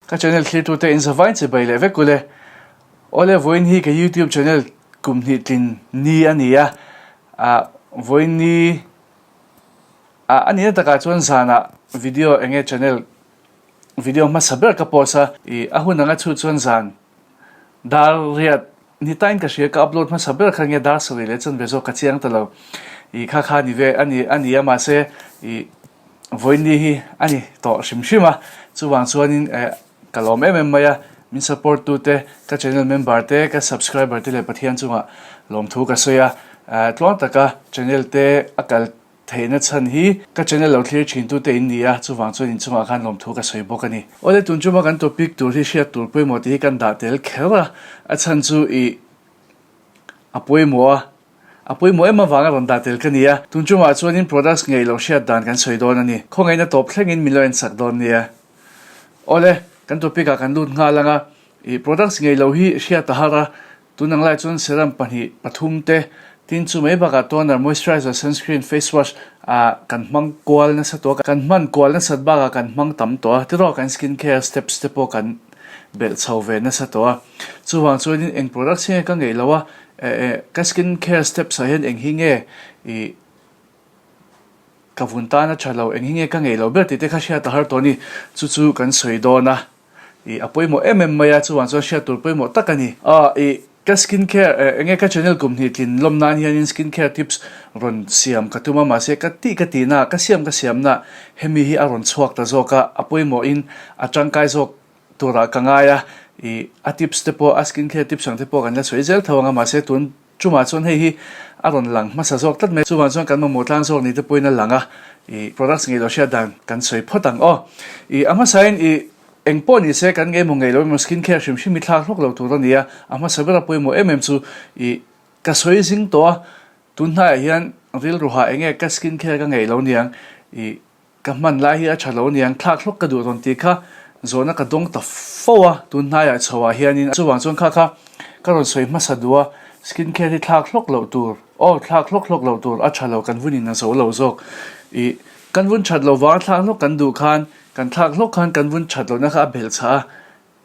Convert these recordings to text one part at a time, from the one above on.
Ka channel thlirtute in zavain chibai leh vek ule. Awle vawiin hi ka YouTube channel kum hnih tlin ni a ni a, ah vawiin ni ah a nihna takah chuan zanah video enge channel video hmasa ber ka post a, ih a hun anga chhut chuan zan dar riat ni tain ka hria ka upload hmasa ber kha nge dar sarih leh chanve zawk ka chiang ta lo, ih kha kha ni ve a ni a ni a mahse ih Vawiin hi a ni tawh hrim hrim a, chuvang chuanin eh ka lawm em em mai a, min support tu te, ka channel member te, ka subscriber te leh Pathian chungah lawmthu ka sawi a, eh tluang taka channel te a kal theihna chhan hi ka channel lo thlir thin tu te in ni a, chuvang chuan inchungah khan lawmthu ka sawi bawk a ni. Awle tun chuma kan topic tur hi hriat tur pawimawh tih hi kan dah tel kher a, a chhan chu ih a pawimawh a, A pawimawh em avanga rawn dah tel ka ni a, tun chungah chuanin products ngeih loh hriat dan kan sawi dawn a ni. Khawngaihna tawp thlengin min lo ensak dawn nia. Awle, kan topic ah kan lut nghal ang a, ih products ngeih loh hi hriat a har a, tun ang lai chuan serum pahnih pathum te, tin chu mai bakah toner, moisturizer, sunscreen, face wash ah kan hmang kual nasa tawh a, kan hman kual nasat bakah kan hmang tam tawh a, tiraw kan skin care steps te pawh kan belh chho ve nasa tawh a, chuvang chuanin eng products hi nge ka ngeih loh a, Eh ka skin care steps ah hian eng hi nge ih ka vun tan a tha lo, eng hi nge ka ngeih lo ber tih te kha hriat a har tawh a ni. Chu chu kan sawi dawn a, ih a pawimawh em em mai a, chuvang chuan hriat tur pawimawh tak a ni. Ah ih ka skin care eh eng nge ka channel kum hnih tlin lawm nan hianin skin care tips rawn siam ka tum a, mahse ka tih ka tih na, ka siam ka siam na hemi hi a rawn chhuak ta zawk a, a pawimawhin a tangkai zawk turah ka ngai a, ih a tips te pawh a skin care tips ang te pawh kan la sawi zel tho ang a mahse tun chumah chuan hei hi a rawn lang hmasa zawk tlat mai chuvang chuan kan mamawh tlang zawk ni te pawhin a lang a, ih products ngeih loh hriat dan kan sawi phawt ang aw. Ih a hmasain ih eng pawh ni se kan ngeihmaw ngeih loh emaw skin care hrim hrim hi thlak hlawk lo tur a ni a, a hmasa bera pawimawh em em chu ih ka sawi zing tawh a, tun hnaiah hian rilru hah eng nge ka skin care ka ngeih lo niang ih Ka hman lai hi a tha lo niang, thlak hlawk ka duh rawn tih kha zawhna ka dawng ta fo a, tun hnaiah chho ah hianin chuvang chuan kha kha ka rawn sawi hmasa duh a, skin care hi thlak hlawk loh tur, aw thlak hlawk hlawk loh tur a tha lo kan vunin a zo lo zawk, ih kan vun that lo vanga thlak hlawk kan duh khan kan thlak hlawk khan kan vun that lohna kha a belh chhah a,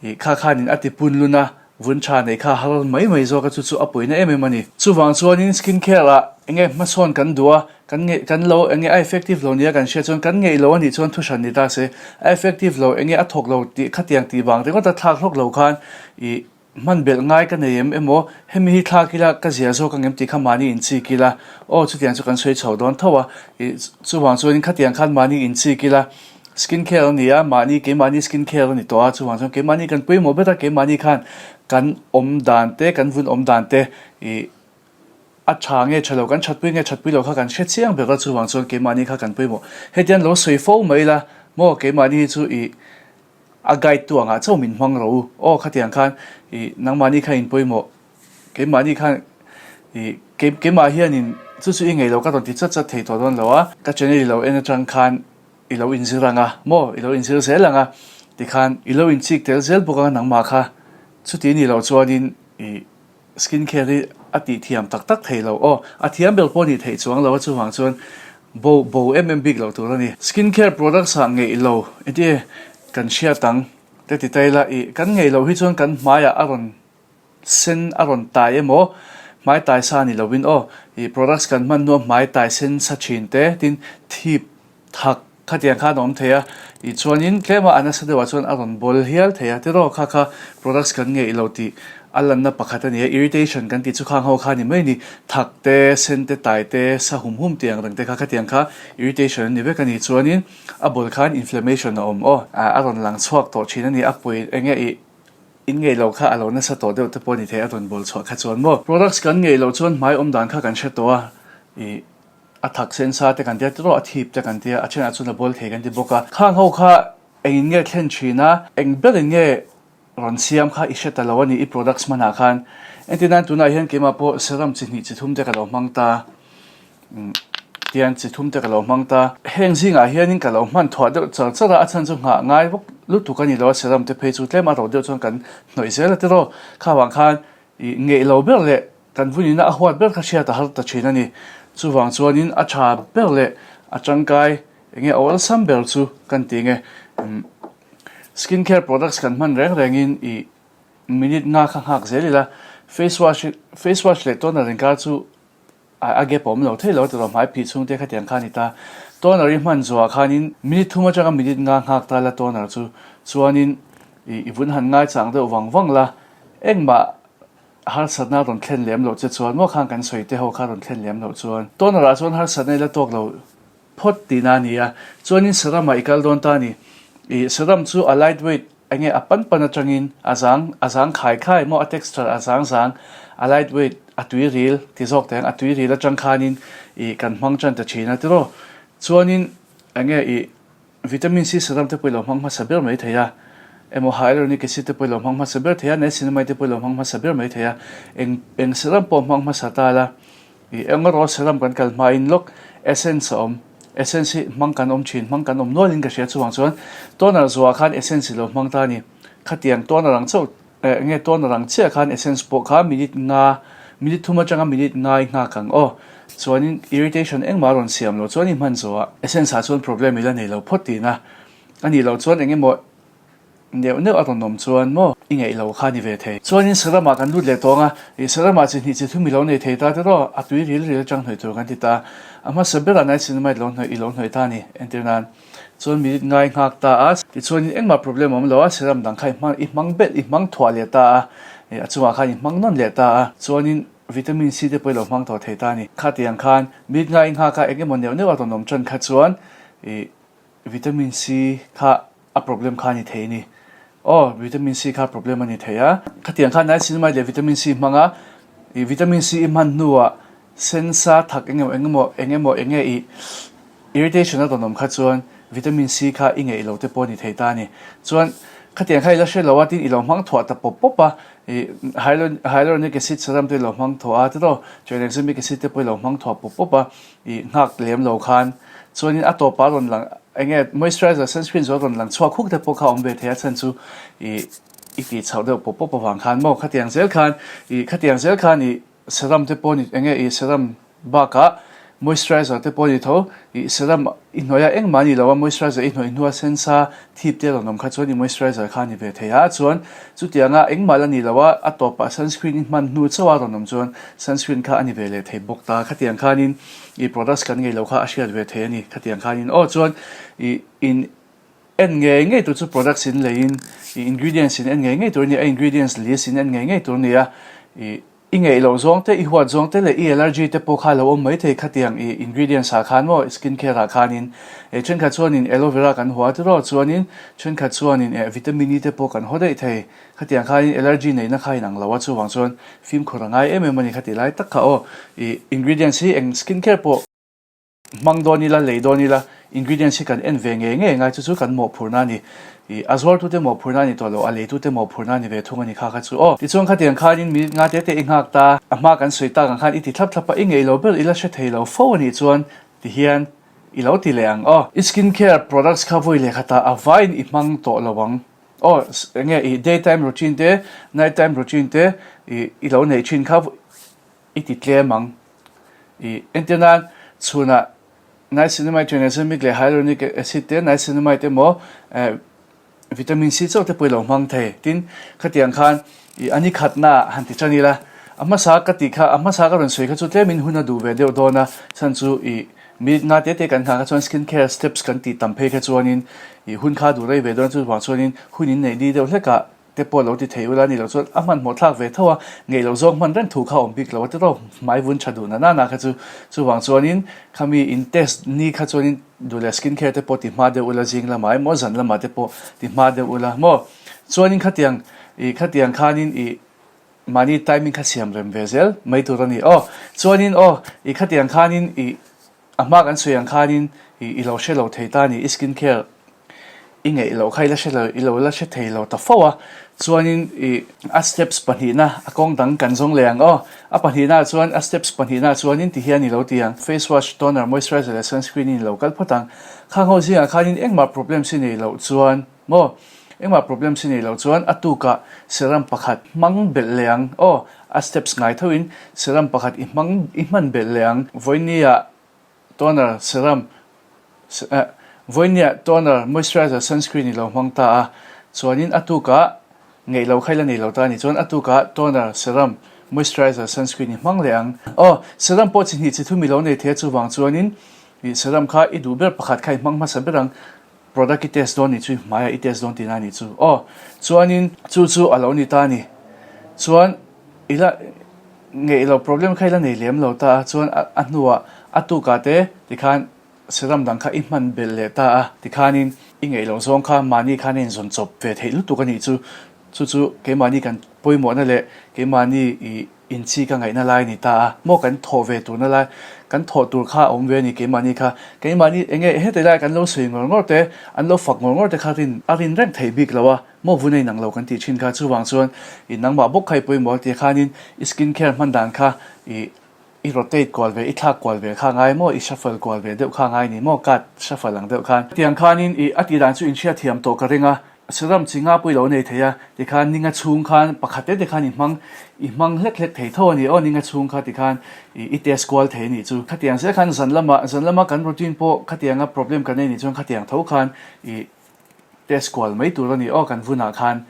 Ih kha khanin a ti pun lun a, vun tha nei kha har mai mai zawk a chu chu a puina em em a ni. Chuvang chuanin skin care ah enge hmasawn kan duh a, kan ngeih kan lo enge a effective lo nia kan hriat chuan kan ngeih lo a nih chuan thuhran ni ta se, a effective lo enge a thawk lo tih khatiang tih vang ringawt a thlak hlawk lo khan ih hman belh ngai ka nei em emaw hemi hi thlak ila ka zia zawk ang em tih kha mahni inchik ila aw chutiang chu kan sawi chho dawn tho a, ih chuvang chuanin khatiang khan mahni inchik ila. Skin care a ni a, mahni keimahni skin care a ni tawh a, chuvang chuan keimahni kan pawimawh ber a, keimahni khan kan awm dan te, kan vun awm dan te ih a tha nge tha lo, kan thatpui nge thatpui lo kha kan hre chiang ber a, chuvang chuan keimahni kha kan pawimawh. Hetiang lo sawi fo mai ila maw keimahni hi chu ih a guide tu angah chauh min hmang rawh u, aw khatiang khan ih nangmahni kha in pawimawh, keimahni khan ih keimah hianin chu chu i ngei lo ka rawn ti chat chat thei tawh dawn lo a, ka channel i lo en atang khan I lo inzir ang a maw? I lo inzir zel ang a tikhan i lo inchik tel zel bawk ang nangmah kha. Chuti ni loh chuanin i skin care hi a tih thiam tak tak thei lo. Aw, a thiam ber pawh nih theih chuang lo a chuvang chuan bo bo em em bik loh tur a ni. Skin care products ah ngeih lo entie kan hriat ang te ti ta ila i kan ngeih loh hi chuan kan hmaiah a rawn sen a rawn tai emaw hmai tai sa ni lovin aw ih products kan hman hnuah hmai tai sen sa thin te tin thip thak khatiang khan a awm thei a ih chuanin tlema a nasa deuhah chuan a rawn bawl hial thei a tiraw kha kha products kan ngeih lo tih a lanna pakhat a ni a irritation kan tih chu khang ho kha a ni mai a ni thak te sen te tai te sa hum hum tih ang reng te kha khatiang kha irritation a ni vek a ni chuanin a bawl khan inflammation a awm aw a rawn lang chhuak tawh thin a ni a pawi eng nge ih In ngeih loh kha a lo nasa tawh deuh te pawh ni thei a rawn bawl chhuah kha chuan maw. Products kan ngeih loh chuan hmai awm dan kha kan hre tawh a, ih a thak sen sa te kan tia tiraw a thip te kan tia a thenah chuan a bawl thei kan ti bawk a. Khang ho kha engin nge thlen thin a, eng berin nge rawn siam kha i hre ta lo a ni i products hmanah khan. Entir nan tunah hian keimah pawh serum chi hnih chi thum te ka lo hmang ta. Tian chi thum te ka lo hmang ta. Heng zingah hianin ka lo hman thuah deuh char char a, a chhan chu nghah ngai vawk lutuk a ni lo a, serum te phei chu tlem a ro deuh chuan kan hnawih zel a tiraw. Kha vang khan ih ngeih lo ber leh kan vunina a huat ber kha hriat a har ta thin a ni. Chuvang chuanin a tha ber leh a tangkai enge awlsam ber chu kan ti nge. Skin care products kan hman reng rengin i minute nga kha nghak zel ila, face wash face wash leh toner inkar chu a gap a awm lo thei lo tiraw hmai phih chhung te khatiang kha a ni ta. Toner i hman zuah khanin minute thum atanga minute nga nghak ta la toner chu chuanin i i vun han ngai chang deuh vang vang la engmah harsatna a rawn thlen lem loh che chuan maw khan kan sawi te ho kha a rawn thlen lem loh chuan toner ah chuan harsatna i la tawk lo phawt tihna a ni a, chuanin saram ah i kal dawn ta a ni. Ih saram chu a light weight enge a pan pan atangin a zang a zang khai khai maw a texture a zang zang a light weight a tui ril ti zawk teh ang a tui ril atang khanin ih kan hmang tan ta thin a tiraw. Chuanin enge ih vitamin C saram te pawh i lo hmang hmasa ber mai thei a, emaw hyaluronic acid te pawh i lo hmang hmasa ber thei a, niacinamide te pawh i lo hmang hmasa ber mai thei a, eng eng saram pawh hmang hmasa ta la. Ih eng erawh saram kan kal hmain lawk essence a awm, essence hi hmang kan awm thin, hmang kan awm nualin ka hria chuvang chuan toner zuah khan essence i lo hmang ta a ni. Khatiang toner ang chauh eh nge toner ang chiah khan essence pawh kha minute nga minute thum atanga minute nga i nghak ang aw. Chuanin irritation engmah a rawn siam lo chuan i hman zuah essence ah chuan problem i la nei lo phawt tihna a nih loh chuan eng emaw Neuh neuh a rawn awm chuan maw i ngeih lo kha ni ve thei. Chuanin Saramah kan lut leh tawng a, ih Saramah chi hnih chi thum i lo nei thei ta tiraw, a tui ril ril atang hnawih tur kan ti ta. A hmasa berah niacinamide lo hnawih i lo hnawih ta a ni, entir nan. Chuan minute ngai nghak ta a, tichuanin engmah problem a awm lo a, Saram dang kha i hmang i hmang belh i hmang thuah leh ta a, ih a chungah khan i hmang nawn leh ta a, chuanin vitamin C te pawh i lo hmang tawh thei ta a ni. Khatiang khan minute ngai i nghak a, eng emaw neuh neuh a rawn awm tan kha chuan ih vitamin C kha A problem kha a ni thei a ni. Aw, vitamin C kha problem a ni thei a. Khatiang khan niacinamide leh vitamin C hmang a, ih vitamin C i hman hnuah sensa thak eng emaw eng emaw eng emaw eng nge ih irritation a rawn awm kha chuan vitamin C kha i ngeih lo te pawh a ni thei ta a ni. Chuan khatiang kha i la hre lo a, tin i lo hmang thuah ta pawp pawp a, ih hyaluronic acid serum te i lo hmang thuah a tiraw, tranexamic acid te pawh i lo hmang thuah pawp pawp a, I nghak lem lo khan chuanin a tawpah rawn lang eng nge moisturizer sunscreen zawh rawn lang chhuak huk te pawh kha awm ve thei a chhan chu i i tih chhoh deuh pawp pawp avang khan maw khatiang zel khan i khatiang zel khan i serum te pawh ni eng nge i serum bakah moisturizer te pawh ni tho i serum i hnuaiah engmah ni lo a moisturizer i hnuai hnua sensa thip te rawn awm kha chuan i moisturizer kha a ni ve thei a chuan Chutianga engmah la ni lo a, a tawpah sunscreen i hman hnu chauh a rawn awm chuan sunscreen kha a ni ve leh thei bawk ta. Khatiang khanin i products kan ngei lo kha a hriat ve thei a ni. Khatiang khanin aw chuan i in en ngei ngei tur chu products in leiin i ingredients in en ngei ngei tur a ni a, ingredients list in en ngei ngei tur a ni a, i I ngeih loh zawng te, i huat zawng te leh i allergy te pawh kha a lo awm mai thei khatiang i ingredients ah khan maw skin care ah khanin eh thenkhat chuanin aloe vera kan hua tiraw chuanin thenkhat chuanin eh vitamin E te pawh kan haw daih thei khatiang khanin allergy neihna kha inang lo a chuvang chuan fimkhur a ngai em em a ni khati lai tak kha aw i ingredients hi eng skin care pawh Hmang dawn ila, lei dawn ila, ingredients hi kan en ve ngei ngei ngai chu chu kan mawhphurhna a ni. Ih, a zuartute mawhphurhna a ni tawh lo, a leitute mawhphurhna a ni ve thung a ni kha kha chu aw. Tichuan khatiang khanin minute nga te te i nghak ta, a hma kan sawi tak ang khan i ti thlap thlap a, i ngeih lo ber i la hre thei lo fo a nih chuan tihian i lo ti leh ang aw. I skin care products kha vawi leh khatah a vaiin i hmang tawh lo ang aw, enge i day time routine te, night time routine te i i lo neih thin kha i ti tlem ang. I entir nan chhunah niacinamide, tranexamic leh hyaluronic acid te, niacinamide emaw vitamin C chauh te pawh i lo hmang thei. Tin, khatiang khan i a ni khatna han ti tan ila, a hmasa ka tih kha, a hmasa ka rawn sawi kha chu tlemin hun a duh ve deuh dawn a, chhan chu i minute nga te te kan nghah kha chuan skin care steps kan tih tam phei kha chuanin i hun kha a duh rei ve dawn a, chuvang chuanin hun inneih ni deuh hlekah te pawh lo ti thei ula ni lo chuan a hmanhmawh thlak ve tho a, ngeih loh zawng hman reng thu kha awm bik lo a ti tawp, hmai vun tha duh na nana kha chu chuvang chuanin khami in test ni kha chuanin duh leh skin care te pawh ti hma deuh ula zing lamah emaw zan lamah te pawh ti hma deuh ula maw chuanin khatiang ih khatiang khanin ih mahni timing kha siam rem ve zel mai tur a ni aw chuanin aw ih khatiang khanin ih A hma kan sawi ang khanin i lo hre lo thei ta a ni, i skin care i ngeih loh kha i la hre lo, i lo la hre thei lo ta fo a, chuanin i a steps pahnihna a kawng dang kan zawng leh ang aw, a pahnihna ah chuan a steps pahnihna ah chuanin ti hian i lo ti ang, face wash, toner, moisturizer leh sunscreen in i lo kal phawt ang, khang ho zingah khanin engmah problems i nei loh chuan maw, engmah problems i nei loh chuan a tukah serum pakhat hmang belh leh ang aw, A steps ngai thoin serum pakhat i hmang i hman belh leh ang. Vawinia toner serum eh vawinia toner moisturizer sunscreen i lo hmang ta a. Chuanin a tukah ngeih lo kha i la nei lo ta a ni. Chuan a tukah toner, serum, moisturizer, sunscreen i hmang leh ang. Aw, serum pawh chi hnih chi thum i lo nei thei a chuvang chuanin ih serum kha i duh ber pakhat kha i hmang hmasa ber ang. Product i test dawn nih chu i hmaiah i test dawn tihna a nih chu. Aw, chuanin chu chu a lo ni ta a ni. Chuan i la ngeih lo problem kha i la nei lem lo ta a, chuan a hnuah a tukah te tikhan Serum dang kha i hman belh leh ta a, tikhanin i ngeih loh zawng kha mahni khan a inzawn chawp ve theih lutuk a nih chu. Chu chu keimahni kan pawimawhna leh keimahni i inchi ka ngaihna lai a ni ta a, maw kan thawh ve turna lai, kan thawh tur kha a awm ve a ni keimahni kha. Keimahni eng nge heti lai kan lo sawi ngawr ngawr te, an lo fak ngawr ngawr te kha rin a rin reng theih bik lo a, maw vun a inang lo kan tih thin kha. Chuvang chuan i nangmah bawk kha i pawimawh a ti khanin i skin care hman dan kha i I rotate kual ve, i thlak kual ve kha ngai maw, i shuffle kual ve deuh kha ngai ni maw, card shuffle ang deuh khan. Tiang khanin i a tih dan chu inhriat thiam tawh ka ring a, serum chi nga pawh i lo nei thei a, tikhan ninga chhung khan pakhat te te khan i hmang, i hmang hlek hlek thei tho a ni aw, ninga chhung kha tikhan i i test kual thei a nih chu. Khatiang zel khan zan lama, zan lama kan routine pawh khatianga problem kan nei nih chuan khatiang tho khan i test kual mai tur a ni aw, kan vunah khan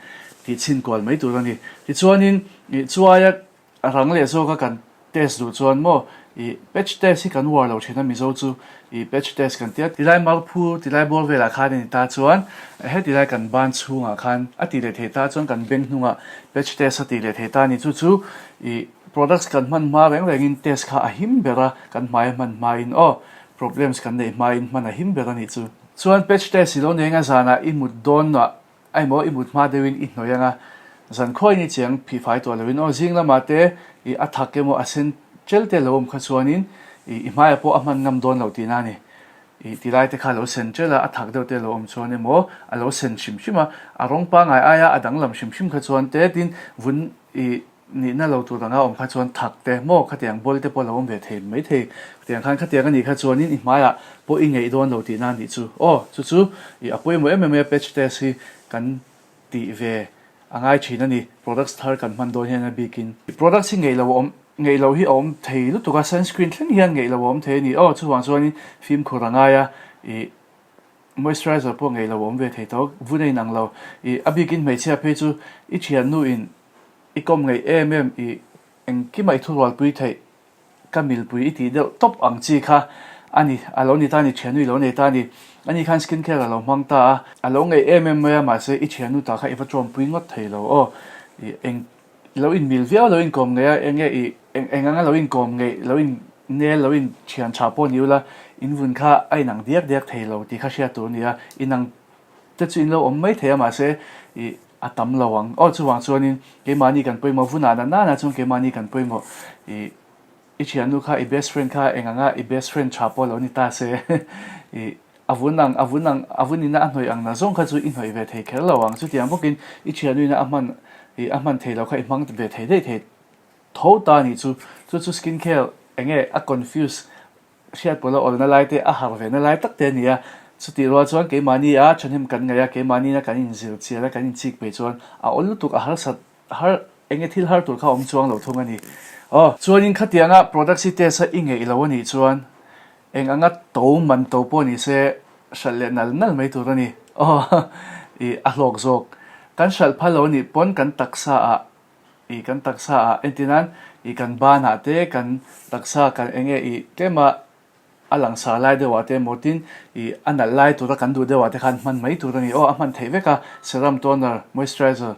tih chhin kual mai tur a ni. Tichuanin i chuaia A rang leh zawka kan test duh chuan maw i patch test hi kan uar lo thin a Mizo chu i patch test kan tia tilai marphu tilai bawr velah khan a ni ta chuan heti lai kan ban chhungah khan a tih leh thei ta chuan kan beng hnungah patch test a tih leh thei ta a ni chu chu i products kan hman hma reng rengin test kha a him ber a kan hmai a hman hmain aw problems kan neih hmain hman a him ber a nih chu. Chuan patch test i lo nei anga zanah i mut dawnah A emaw i mut hma deuhin i hnawih anga zan khawiin i chiang phih fai tawh loin aw zing lamah te i a thak emaw a sen tel te lo awm kha chuanin i i hmaiah pawh a hman ngam dawn loh tihna a ni. I tilai te kha a lo sen tel a, a thak deuh te lo awm chuan emaw a lo sen hrim hrim a, a rawng pangngai aia a danglam hrim hrim kha chuan te tin vun i Nihna lo tur anga awm kha chuan thak te maw khatiang bawl te pawh lo awm ve thei mai thei. Khatiang khan khatiang a nih kha chuanin i hmaiah pawh i ngeih dawn lo tihna a nih chu. Aw, chu chu i a pawimawh em em mai a patch test hi kan tih ve a ngai thin a ni. Products thar kan hman dawn hian a bikin. Products hi ngeih lo a awm, ngeih lo hi a awm thei lutuk a, sunscreen thleng hian ngeih lo a awm thei a ni. Aw, chuvang chuanin fimkhur a ngai a, i moisturizer pawh ngeih lo a awm ve thei tawk. Vun a inang lo. I a bikin hmeichhia phei chu i thiannu in I kawm ngeih em em i engkimah i thurualpui theih ka milpui i tih deuh tawp ang chi kha a ni, a lo ni ta a ni, thiannu i lo nei ta a ni. Ani khan skin care a lo hmang ta a, a lo ngeih em em mai a, mahse i thiannu ta kha i va tawmpui ngawt thei lo aw. I eng lo inmil viau lo inkawm ngeih a, enge i eng eng anga lo inkawm ngeih lo in nel lo in thian tha pawh ni ula, in vun kha a inang diak diak thei lo tih kha hriat tur a ni a, inang te chu in lo awm mai thei a mahse i a tam lo ang. Aw chuvang chuanin keimahni kan pawimawh vunah na nana chuan keimahni kan pawimawh i i thiannu kha i best friend kha eng anga i best friend tha pawh lo ni ta se i a vun ang a vun ang a vun ina a hnawih ang na zawng kha chu i hnawih ve thei kher lo ang. Chutiang bawkin i thiannu ina a hman i a hman thei lo kha i hmang ve thei daih thei tho ta a nih chu. Chu chu skin care enge a confuse Hriatpawlh a awlna lai te, a harh ve na lai tak te a ni a. Chutih rual chuan keimahni a thahnem kan ngaih a, keimahni na kan inzir chian a, kan inchik peih chuan a awl lutuk, a harsat har enge thil har tur kha a awm chuang lo thung a ni. Aw. Chuanin khatianga products hi test a i ngeih lo a nih chuan eng anga to man to pawh ni se hralh leh nal nal mai tur a ni. Aw. I a hlawk zawk. Kan hralh phal lo a nih pawn kan taksa ah I kan taksa ah entir nan i kan ban ah te kan taksa kan eng nge i tlem a a langsar lai deuh ah te emaw tin i a nalh lai tura kan duh deuh ah te khan hman mai tur a ni aw a hman theih vek a serum toner moisturizer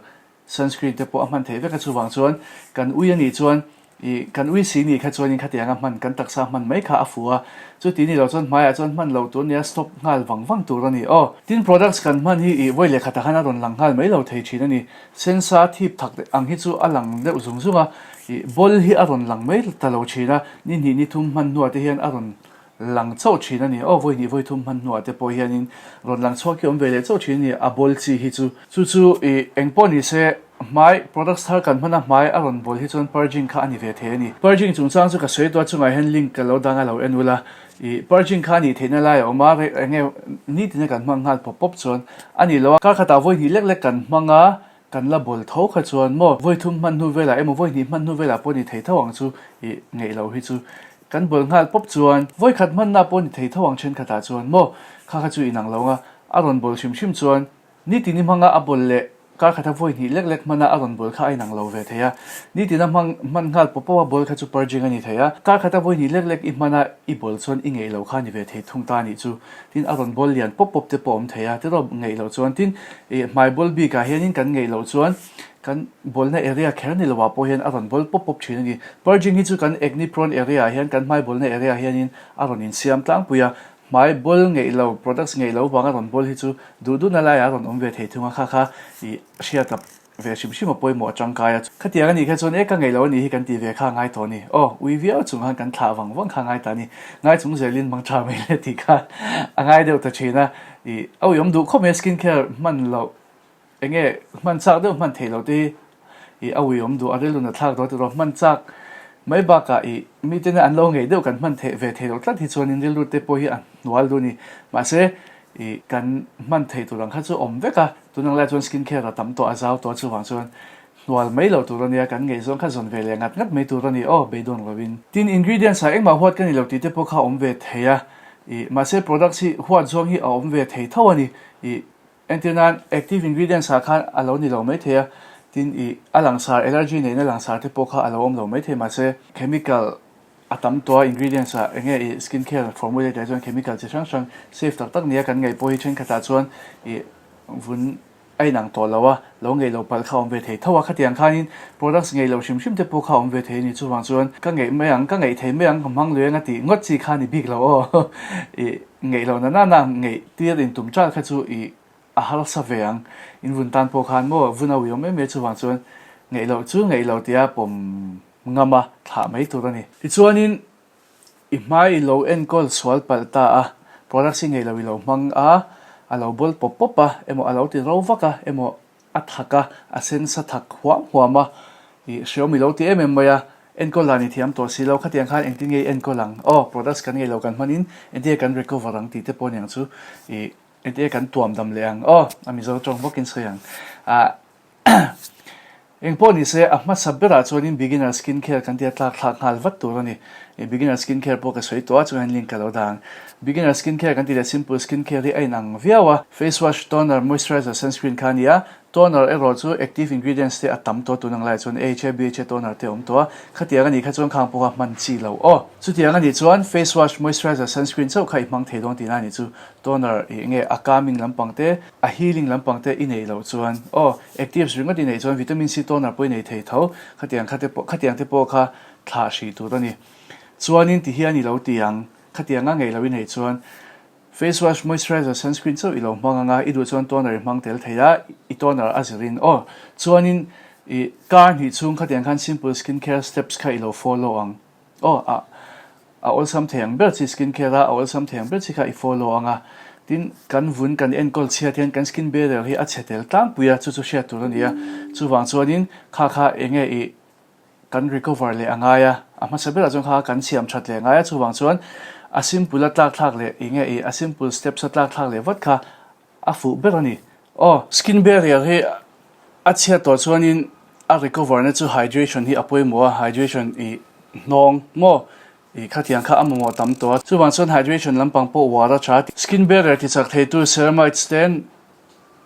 sunscreen te pawh a hman theih vek a chuvang chuan kan ui a nih chuan I kan ui si nih kha chuanin khatianga hman kan taksa hman mai kha a fuh a, chuti ni lo chuan hmaiah chuan hman loh tur nia stop nghal vang vang tur a ni aw. Tin products kan hman hi i vawi leh khatah khan a rawn lang nghal mai lo thei thin a ni. Sensa thip thak ang hi chu a lang deuh zung zung a, i ball hi a rawn lang mai ta lo thin a, ni hnih ni thum hman hnuah te hian a rawn lang chauh thin a ni. Aw vawi hnih vawi thum hman hnuah te pawh hianin rawn lang chhuak hi awm ve leh chauh thin a ni, a bawl chi hi chu. Chu chu i eng pawh ni se hmai products thar kan hman a hmai a rawn bawl hi chuan purging kha a ni ve thei a ni. Purging chungchang chu ka sawi tawh a chungah hian link ka lo dang a lo en ula i purging kha a nih theihna lai a awm a eng nge nitin a kan hmang nghal pawp pawp chuan a ni lo a kar khatah vawi hnih lek lek kan hmang a Kan la bawl tho kha chuan maw vawi thum hman hnu velah emaw vawi hnih hman hnu velah pawh ni thei tho ang chu i ngeih lo hi chu kan bawl nghal pawp chuan vawi khat hmanna pawh ni thei tho ang thenkhatah chuan maw kha kha chu inang lo anga a rawn bawl hrim hrim chuan Nitin i hmanga a bawl leh kar khata vawi hnih lek lek hmana a rawn bawl kha a inang lo ve thei a. Nitin a hmang hman nghal pawp pawp a bawl kha chu purging a ni thei a. Kar khata vawi hnih lek lek i hmana i bawl chuan i ngeih lo kha a ni ve thei thung ta a nih chu. Tin a rawn bawl lian pawp pawp te pawh a awm thei a, tiraw ngeih loh chuan tin ih hmai bawl bikah hianin kan ngeih loh chuan kan bawlna area kher ni loah pawh hian a rawn bawl pawp pawp thin a ni. Purging hi chu kan acne prone area ah hian kan hmai bawlna area ah hianin a rawn insiam tlangpui a, hmai bawl ngeih lo products ngeih lo vanga rawn bawl hi chu duh duhna laiah a rawn awm ve thei thung a, kha kha ih hriat a Ve hrim hrim a pawimawh a tangkai a. Khatiang a nih kha chuan e ka ngeih lo a nih hi kan tih ve kha a ngai tawh a ni. Aw, ui viau chung khan kan thlah vang vang kha a ngai ta a ni. Ngai chung zelin mang tha mai le tih kha a ngai deuh ta thin a. Ih, a uiawm duh khawp mai a skin care hman loh eng nge hman chak deuh hman theih loh te hi ih a uiawm duh a rilru na thlak dawn tiraw hman chak mai bakah ih mite an lo ngeih deuh kan hman theih ve theih loh tlat hi chuanin rilru te pawh hi a hnual duh a ni. Mahse, ih kan hman theih tur ang kha chu awm vek a. Tunang lai chuan skin care a tam tawh a zau tawh a chuvang chuan hnual mai loh tur a nia, kan ngaihzawn kha zawn ve leh ngat ngat mai tur a ni aw, beidawn lovin. Tin, ingredients ah engmah huat ka ni lo tih te pawh kha a awm ve thei a, ih mahse products hi huat zawng hi a awm ve thei tho a ni, ih entir nan active ingredients ah khan a lo ni lo mai thei a, tin ih a langsar allergy neihna langsar te pawh kha a lo awm lo mai thei mahse chemical a tam tawh a ingredients ah enge ih skin care formulate ah chuan chemical chi hrang hrang safe tak tak nia kan ngaih pawh hi thenkhatah chuan ih vun a inang tawh lo a, lo ngeih loh palh kha a awm ve thei tho a, khatiang khanin products ngeih loh hrim hrim te pawh kha a awm ve thei a ni, chuvang chuan ka ngeih mai ang, ka ngeih thei mai ang, ka hmang lui ang a tih ngawt chi kha a ni bik lo aw, ih ngeih loh na nana ngeih tir intum ṭalh kha chu ih a harsa ve ang, in vun tan pawh khan maw vun a uiawm em em chuvang chuan ngeih loh chu ngeih loh tia pawm ngam a thlah mai tur a ni. Tichuanin I hmai i lo enkawl sual palh ta a, products hi ngei lo i lo hmang a, a lo bawl pawp pawp a, emaw a lo ti ro vak a, emaw a thak a, a sen sa thak huam huam a, i hreawm i lo ti em em mai a, enkawl dan i thiam tawh si lo, khatiang khan engtin nge i enkawl ang, aw products kan ngei lo kan hmanin engtin nge kan recover ang tih te pawh aniang chu i engtin nge kan tuam dam leh ang, aw a Mizo tawng bawkin sawi ang, ah. Eng pawh ni se, a hmasa berah chuanin beginner skin care kan tia tlak thlak nghal vat tur a ni. Beginner skin care pawh ka sawi tawh a, chuan link ka lo dah ang. Beginner skin care kan tih leh simple skin care hi a inang viau a. Face wash, toner, moisturizer, sunscreen kha a ni a. Toner erawh chu active ingredients te a tam tawh tun ang laiah chuan AHA, BHA toner te a awm tawh a. Khatiang a nih kha chuan khang pawh kha hman chi lo aw. Chutiang a nih chuan face wash, moisturizer, sunscreen chauh kha i hmang thei dawn tihna a nih chu. Toner ih nge a calming lampang te, A healing lampang te i neih loh chuan aw actives ringawt i neih chuan vitamin C toner pawh i nei thei tho, khatiang kha te pawh khatiang te pawh kha thlah hrih tur a ni. Chuanin ti hian i lo ti ang, khatianga ngeih loh i neih chuan face wash, moisturizer, sunscreen chauh i lo hmang ang a, i duh chuan toner i hmang tel thei a, i toner a zirin aw. Chuanin i kar hnih chhung khatiang khan simple skin care steps kha i lo follow ang. Aw a a awlsam thei ang ber chi skin care a, a awlsam thei ang ber chi kha i follow ang a, tin kan vun kan enkawl chhiat hian kan skin barrier hi a chhe tel tlangpui a, chu chu hriat tur a ni a, chuvang chuanin kha kha eng nge i kan recover leh a ngai a, a hmasa berah chuan kha kan siam that leh a ngai a, chuvang chuan a simple a tlak thlak leh eng nge i a simple steps a tlak thlak leh vat kha A fuh ber a ni. Aw, skin barrier hi a chhiat tawh chuanin a recover na chu hydration hi a pawimawh a, hydration i hnawng maw i khatiang kha a mamawh tam tawh a, chuvang chuan hydration lampang pawh uar a tha. Skin barrier ti chak theitu ceramides te,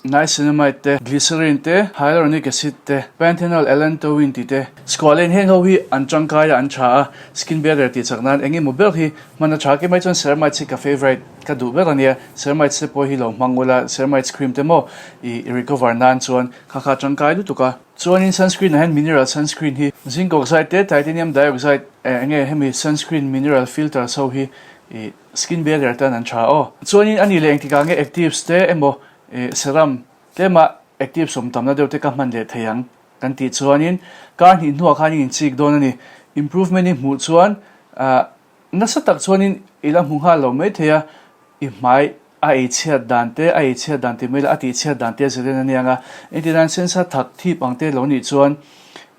niacinamide te, glycerin te, hyaluronic acid te, panthenol, allantoin tih te, squalane heng ho hi an tangkai a, an tha a, skin barrier ti chak nan eng emaw ber hi hman a tha. Kemai chuan ceramides hi ka favourite. Ka duh ber a nia, Ceramides te pawh hi lo hmang ula, Ceramides cream te maw i recover nan chuan kha kha tangkai lutuk a. Chuanin sunscreen ah hian mineral sunscreen hi zinc oxide te titanium dioxide eh enge hemi sunscreen mineral filters ho hi i skin barrier tan an tha aw. Chuanin a nih leh engtikah nge actives te emaw i serum tlema actives awm tamna deuh te ka hman leh thei ang kan tih chuanin kar hnih hnuah khan i inchik dawn a ni. Improvement i hmuh chuan ah Nasa tak chuanin i la hmu nghal lo mai thei a, i hmai a ei chhiat dan te, a ei chhiat dan ti mai la, a tih chhiat dan te a zir in a niang a. Engtin sensa thak thip ang te lo nih chuan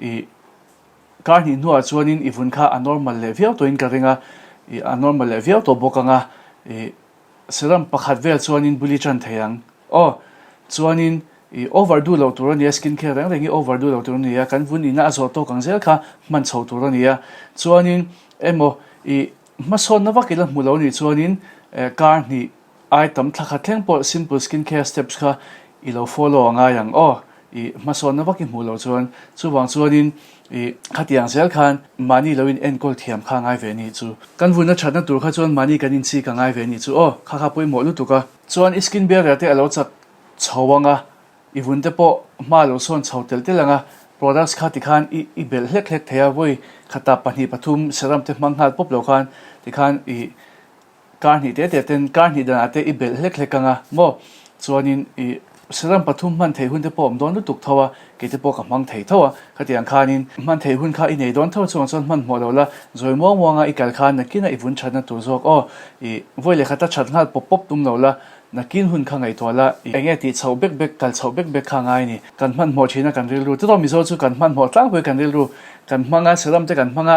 i kar hnih hnuah chuanin i vun kha a normal leh viau tawhin ka ring a, i a normal leh viau tawh bawk ang a, i Serum pakhat vel chuanin buli tan thei ang. Aw, chuanin i over duh loh tur a nia, skin care reng reng hi over duh loh tur a nia, kan vun ina a zawh tawk ang zel kha hman chho tur a nia. Chuanin emaw i hmasawnna vak ila hmu lo nih chuanin kar hnih ai tam thla khat thleng pawh simple skin care steps kha. i lo follow a ngai ang aw. I hmasawnna vak i hmuh loh chuan chuvang chuanin i khatiang zel khan mahni lo in enkawl thiam kha a ngai ve nih chu. Kan vunna thatna tur kha chuan mahni kan inchik a ngai ve nih chu aw. Kha kha pawimawh lutuk a. Chuan i skin barrier te a lo chak chho ang a, i vun te pawh hma lo sawn chho telh telh ang a, products kha tikhan i i belh hlek hlek thei a, vawi khata pahnih pathum serum te hmang nghal pawp lo khan tikhan i kar hnih te te ten kar hnih danah te i belh hlek hlek ang a maw? Chuanin i serum pathum hman theih hun te pawh a awm dawn lutuk tho a, kei te pawh ka hmang thei tho a, khatiang khanin hman theih hun kha i nei dawn tho chuang chuan hmanhmawh lo la, zawi muang muanga i kal khan nakinah i vun thatna tur zawk aw, i vawi leh khata that nghal pawp pawp tum lo la, Nakin hun kha ngaihtuah la, i enge tih chhoh bek bek, kal chhoh bek bek kha ngai a ni. Kan hmanhmawh thin a kan rilru. Tiraw Mizo chu kan hmanhmawh tlangpui kan rilru. Kan hmang a, seram te kan hmang a,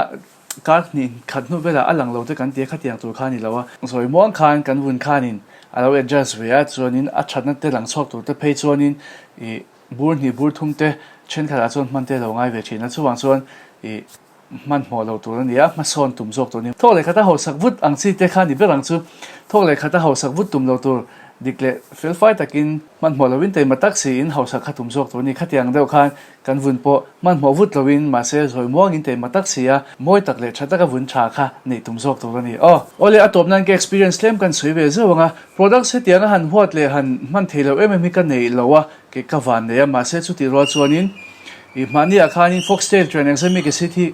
kar hnih khat hnu velah a lang lo te kan ti a, khatiang tur kha a ni lo a. Zawi muang khan kan vun khanin a lo adjust ve a, chuanin a thatna te lang chhuak tur te phei chuanin i bur hnih bur thum te thenkhatah chuan hman te a lo ngai ve thin a, chuvang chuan i Hmanhmawh lo tur a ni a, hmasawn tum zawk tur a ni. Thawk leh khata hausak vut ang chi te kha ni ber ang chu. Thawk leh khata hausak vut tum lo tur dik leh felfai takin hmanhmawh loin taima tak siin hausak kha tum zawk tur a ni. Khatiang deuh khan kan vun pawh hmanhmawh vut loin mahse zawi muangin taima tak si a, mawi tak leh tha taka vun tha kha neih tum zawk tur a ni. Aw. Awle a tawp nan ka experience tlem kan sawi ve zeuh ang a, products hetianga han huat leh han hman thei lo em em hi ka nei lo a, Kei ka van nei a, mahse chutih rual chuanin i hmahniah khanin Foxtail Tranexamic Acid hi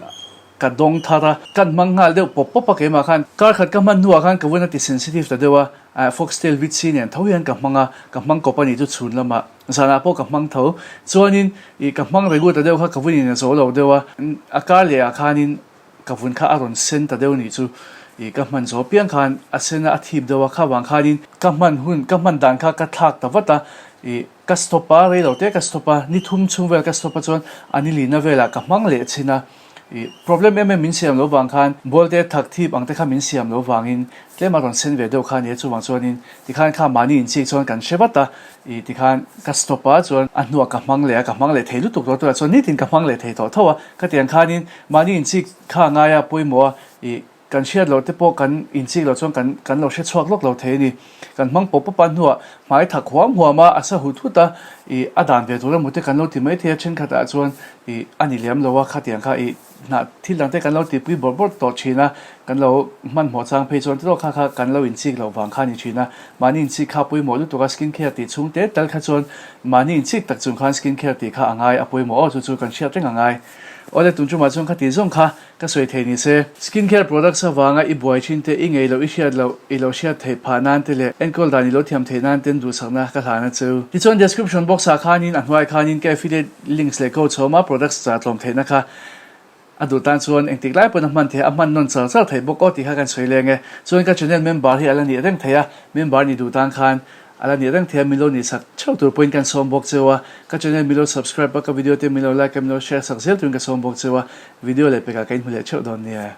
ka dawng thar a, kan hmang nghal deuh pawp pawp a keimah khan. Kar khat ka hman hnuah khan ka vun a ti sensitive ta deuh a, ah Foxtail vit si nen tho hian ka hmang a, ka hmang kawp a nih chu chhun lamah zanah pawh ka hmang tho. Chuanin i ka hmang regu ta deuh kha ka vun in a zo lo deuh a, a kar lehah khanin Ka vun kha a rawn sen ta deuh nih chu i ka hman zawh piang khan a sen a a thip deuh a, kha vang khanin ka hman hun ka hman dan kha ka thlak ta vat a, i ka stop a rei lo te ka stop a, ni thum chhung vel ka stop a chuan a ni lina velah ka hmang leh chhin a, i problem em em min siam lo vang khan bualte thak thip ang te kha min siam lo vangin tlem a rawn sen ve deuh kha a ni a, chuvang chuanin tikhan kha mahni inchik chuan kan hre vat a, I tikhan ka stop a chuan a hnuah ka hmang leh a, ka hmang leh thei lutuk tawh tawh a, chuan nitin ka hmang leh thei tawh tho a, khatiang khanin mahni inchik kha a ngai a pawimawh a, i kan hriat loh te pawh kan inchik loh chuan kan kan lo hre chhuak lawk lo thei a ni. Kan hmang pawp pawp a hnuah hmai thak huam huam a, a sa hut hut a, i a dan ve tur emaw te kan lo ti mai thei a, thenkhatah chuan i a ni lem lo a, khatiang kha i Hnah thil dang te kan lo tihpui bawrh bawrh tawh thin a, kan lo hmanhmawh chang phei chuan tiraw kha kha kan lo inchik loh vang kha a ni thin a, mahni inchik kha a pawimawh lutuk a, skin care tih chhung te tal kha chuan mahni inchik tak chung khan skin care tih kha a ngai a pawimawh aw chu chu kan hriat reng a ngai. Awle tun tumah chuan kha tih zawng kha ka sawi thei ni se. Skin care products avanga i buai thin te, i ngei loh i hriat loh, i lo hriat theih phah nan te leh enkawl dan i lo thiam theih nan ten duhsakna ka hlan a chu. Tichuan description box ah khanin a hnuai khanin ka affiliate links leh code chhawma products chah tlawm theihna kha a duh tan chuan engtik lai pawn a hman theih a, a hman nawn char char theih bawk aw tih kha kan sawi leng e. Chuan ka channel member hi a la nih reng theih a, member nih duh tan khan a la nih reng theih a, min lo nih sak theuh tur pawhin kan sawm bawk cheu a, ka channel min lo subscribe a, ka video te min lo like a, min lo share sak zel turin ka sawm bawk cheu a, video leh pekah ka inhmu leh theuh dawn nia.